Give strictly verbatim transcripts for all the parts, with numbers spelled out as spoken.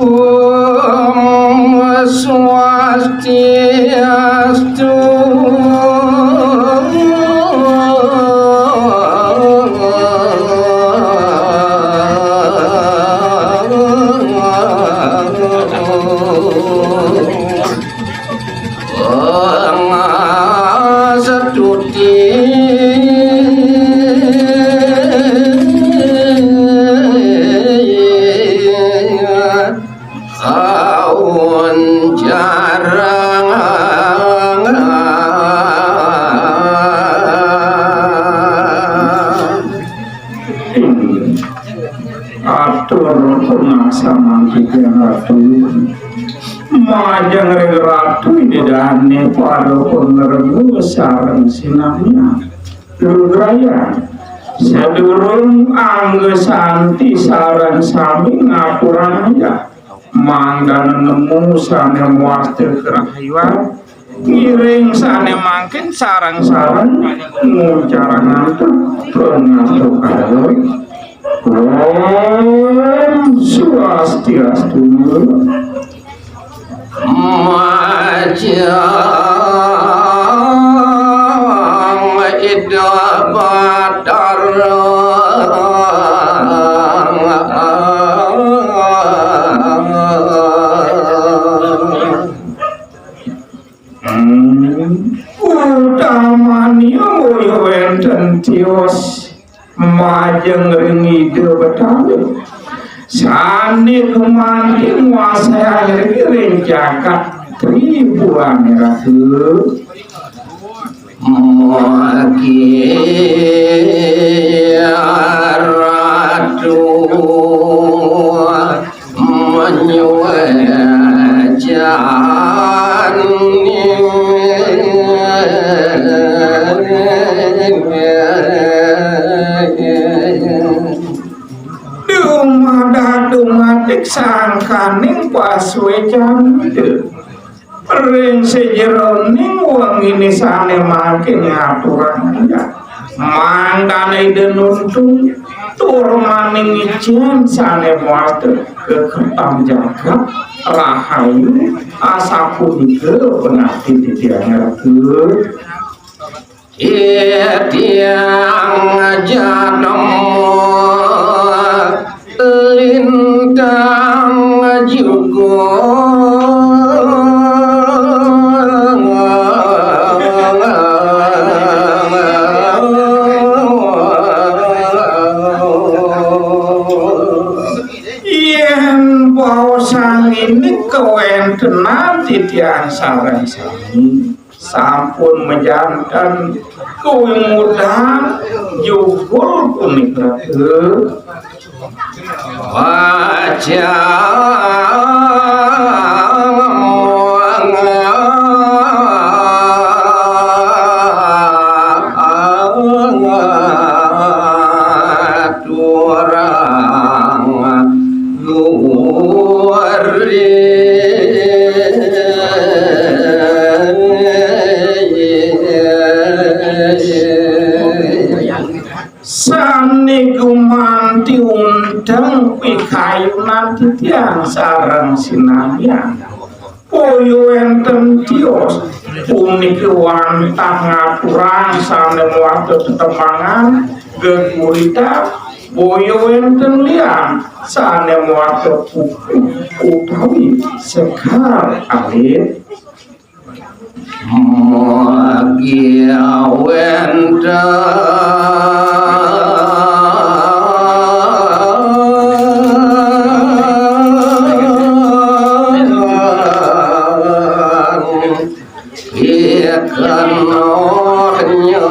Om Swastiastu. Setuti awan jarang. Atur pun sama kita ratu. Majeng ring ratu ini dane para pengerbu sareng sinamian. Lugraya, sadurung angga santi sareng sami ngaturang ayah. Mangdana nemu sane muaste kerahayuan. Ngiring sane mangkin sareng-sareng nguncarang antuk pangasuh. Om Swastiastu. Majang Ida Batara. Hmm. Utamani boya wenten tios majeng ring Ida Betara. Sane gumanti nguasai ring jagat tribuane ratu. Mugi ratu menyuwe jani. Dumadak dumadik sangkaning pasuecan Ida. Ring sajeroning wengine sane mangkin ngaturang ayah. Mangdane Ida nuntung tur maning ijen sane muaste kekertan jagat rahayu asapunika pangapti titiang ratu. Titiang jadma lintang juga. Yen baosang indik kawentenan titiang sareng sami sampun majanten kawingudang jugul punika. Wajah aturang luar. Sane gumanti unteng pikayunan titiang sareng sinamian. Boya wenten tios puniki wantah ngaturang sane muatus tetemangan, geguritan, boya wenten lian sane muatus pupuh utawi sekar alit. Mugi wenten pikenohnya.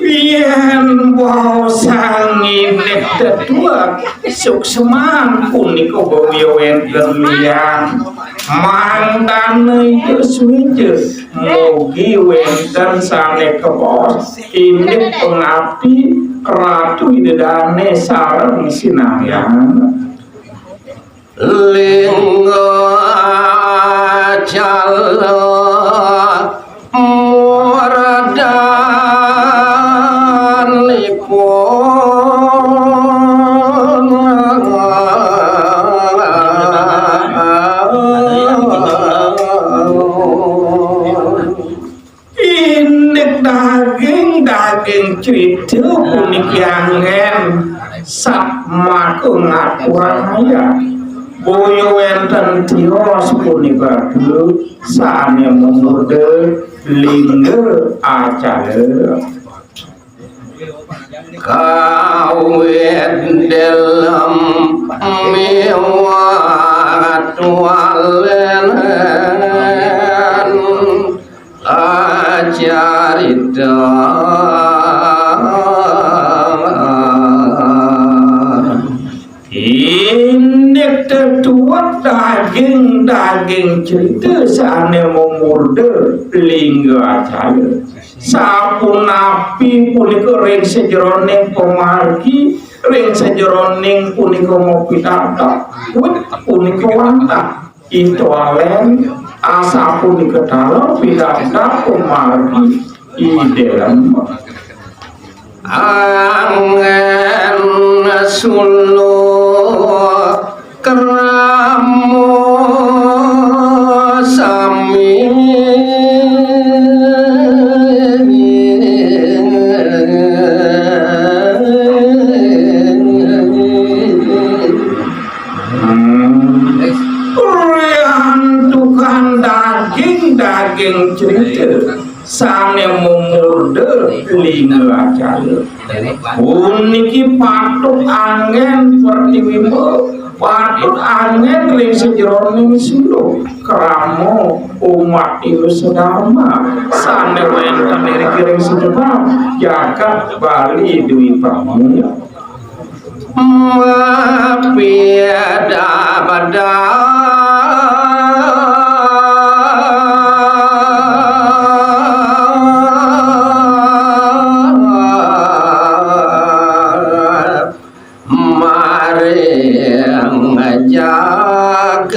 Yen wau sang indik tetuek, suksman punika boya wenten lian. Mangdane Ida suwija, mugi wenten sane kabaos indik pangapti Ratu Ida Dane sareng sinamian. Lingga jala murdanipun. Ida puniki anggén satmaka ngaturang ayah. Boya wénten tios punika sané mamurda lingga acala. Kawit dalem miwah tualén acarita. Indik tetuek daging-daging cerita sané mamurda lingga acala. Sapunapi punika ring sajeroning pamargi, ring sajeroning punika mapidabdab, wit punika wantah. Itualén asapunika taler pidabdab pamargi i dalem. Anggén suluh krama sami. Riantukan daging-daging cerita sané mamurda lingga acala. Puniki patut anggén pertiwimba, patut anggén ring sajeroning suluh krama umat Hindu sedharma sané wénten iriki ring sejebar jagat Bali Dwipama. Mapidabdab maring jagat.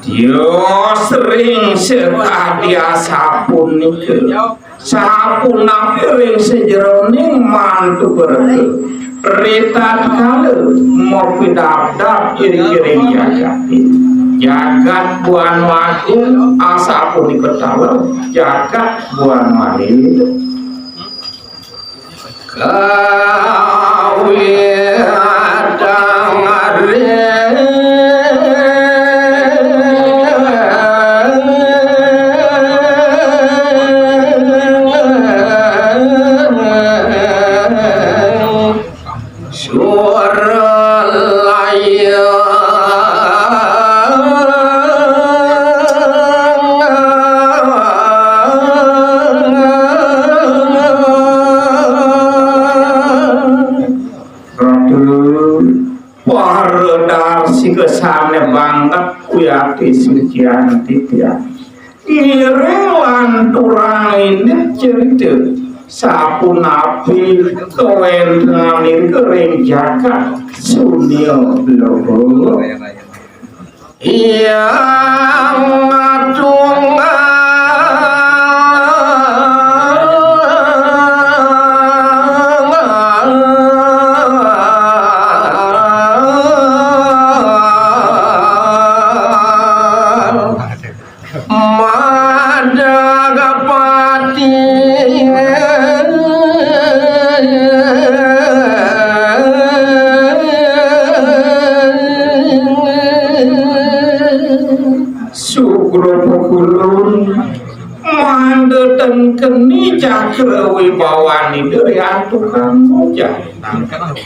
Tios ring sakadi asapunika. Sapunapi ring sajeroning mantu berke. Ritatkala mapidabdab ring jagat. Jagat Buana Agung asapunika taler jagat Buana Alit. Kawitang ring Suralaya. Ratu, para darsika sané banget wiakti sucian titiang. Ngiring lanturang indik cerita sapunapi kawéntenan irika ring jagat sunia luhur. Yang tunggal Madagapati. Sugra pakulun, mangda ten keni cakra wibawané Ida riantukan bocah.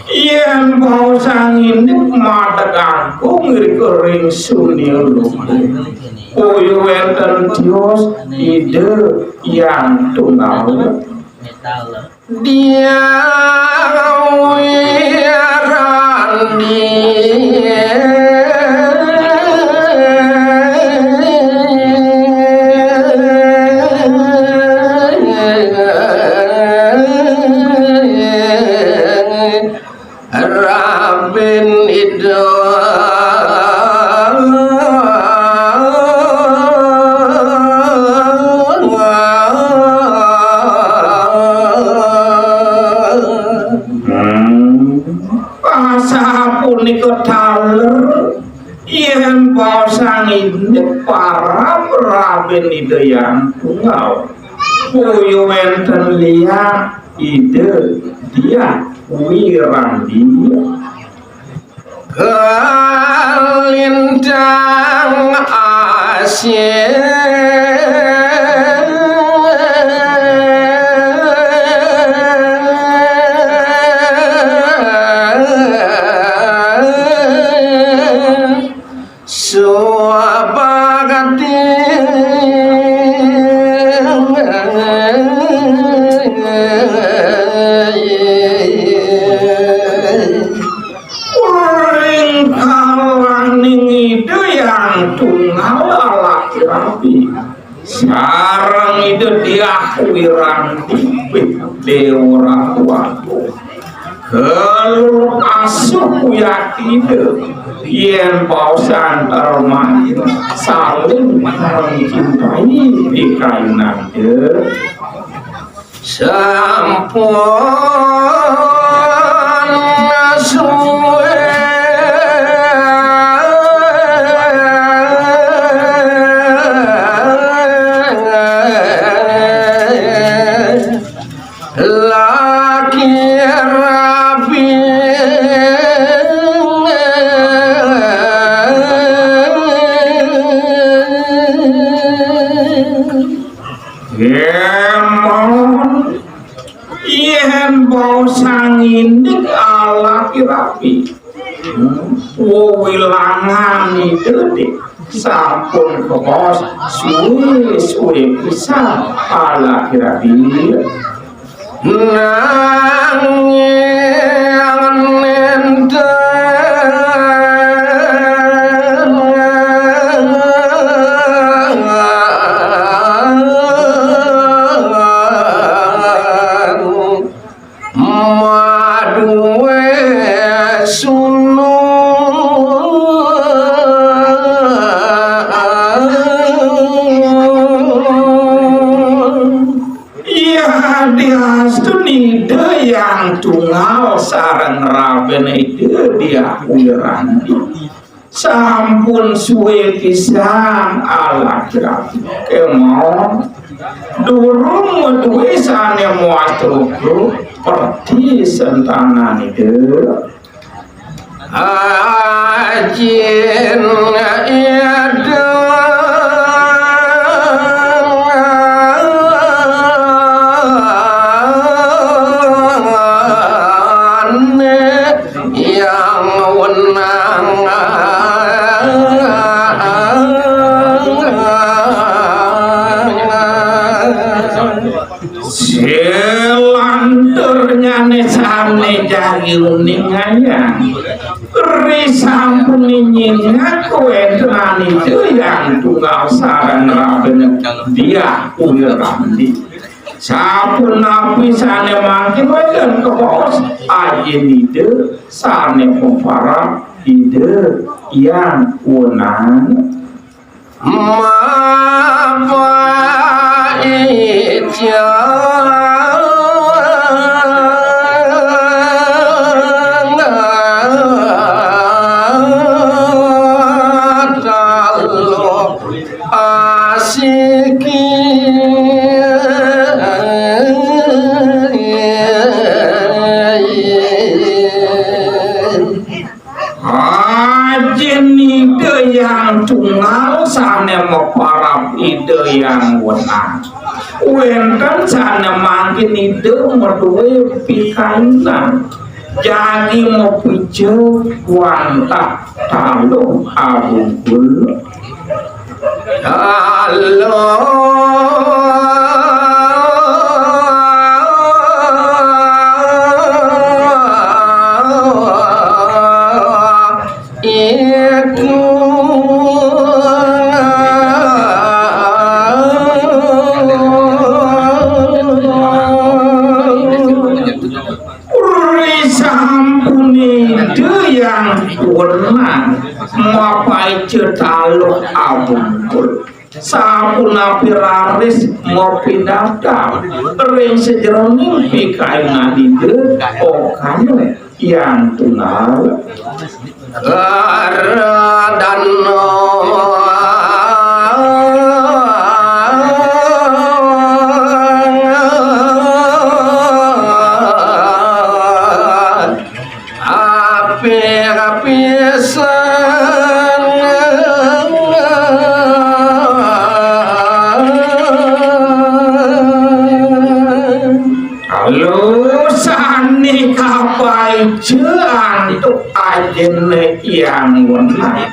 Yén baosang indik madeg agung irika ring sunia luhur. Boya wénten tios Ida Hyang Tunggal. Diang wirandi. Rabin Ida. Hmm. Asapunika taler Ida Hyang Tunggal. Boya wénten liak Ida Diah Wirandi. Kalintang asih. Suapagati. Ring kalaning Ida Hyang Tunggal alaki rabi sareng Ida Diah Wirandi, Déwa Ratu Agung. Keluluh asuh kuyakina yén baosan remaja saling mencintai di kayunannya. Sampun suwe. Laki rabi. Yén baosan indik alaki rabi. Wewilangan Ida Diah sampun kabaos suwe-suwe pisan alaki rabi. Nanging nénten maduwé sunu. Yadiastun Ida Hyang Tunggal sareng rabiné Ida Diah Wirandi sampun suwé pisan alaki rabi. Kémaon durung maduwé sané mawasta pertisentanan Ida. Ajin Ida Hyang Wenang. Selanturnyané sané jagi uningayang. Risampun nyinyak kawéntenan Ida Hyang Tunggal sareng rabiné Diah Wirandi. Sapunapi sané mangkin wénten kabaos ajin Ida sané maparab Ida Hyang Wenang. Mapa ijang taluh asiki. Ajin Ida Hyang Tunggal sané maparab Ida Hyang Wenang. Wénten sané mangkin Ida maduwé pikayunan. Jagi mapicik wantah taluh abungkul. Halo. Iku. Risampuné Ida Hyang Wenang mapaica taluh abungkul. Sapunapi raris mapidabdab ring sajeroning pikayunan Ida, okana Hyang Tunggal. Karadana. Ene yang wenang.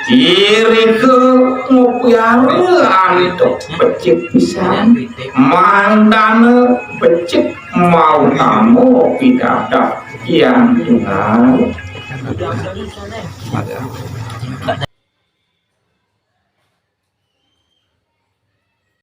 Irika ngupiara antuk becik pisan. Mangdana becik mautama pidabdab yang tunggal.